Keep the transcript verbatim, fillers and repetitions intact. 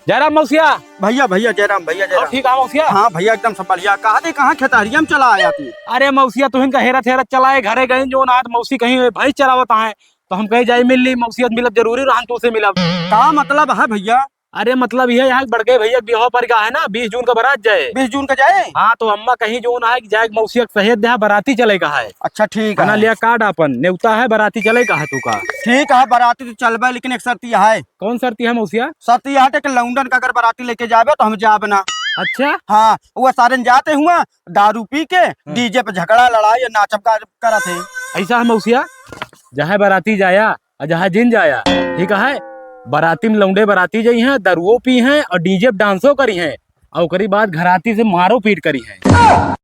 जयराम मौसिया। भइया, भइया, जयराम भइया, और जयराम। ठीक है मौसिया? हाँ भइया, एकदम सब बढ़िया। कहा थे, कहाँ खेतहरिया में चला आया तू? अरे मौसिया, तुहिन का हेरत हेरत चला आए, घरे गए जो ना, आज मौसी कहीं भैंस चरावत हैं, तो हम कहीं जाई मिल ली, मौसिया से मिलब जरूरी रहन, तू से मिलब। का मतलब है भइया? अरे मतलब यह है, यहाँ बड़के भइया के बियाह पर का है ना, बीस जून का बारात जाए। बीस जून का जाए? हाँ, तो अम्मा कहीं जो ना है कि जाए मौसिया के सहेज दे, बाराती चले का है। अच्छा, ठीक है। बना लिया कार्ड आपन, नेवता है, बाराती चले का है तू का? ठीक है, बाराती तो चलबे, लेकिन एक शर्त यह है। कौन शर्त है मौसिया? शर्त यह है कि लौंडन का अगर बाराती लेके जाबे तो हम जाब ना। अच्छा। हाँ, वो सारे जाते हुआ दारू पी के हाँ। डीजे पे झगड़ा, लड़ाई और नाचब का करत है। ऐसा है मौसिया, जहाँ बाराती जाया और जहाँ जिन जाया, ठीक है, बाराती में लौंडे बाराती जाई हैं, दारुओ पी हैं और डीजे पे डांसो करी हैं और ओकरी बाद घराती से मारो पीट करी हैं।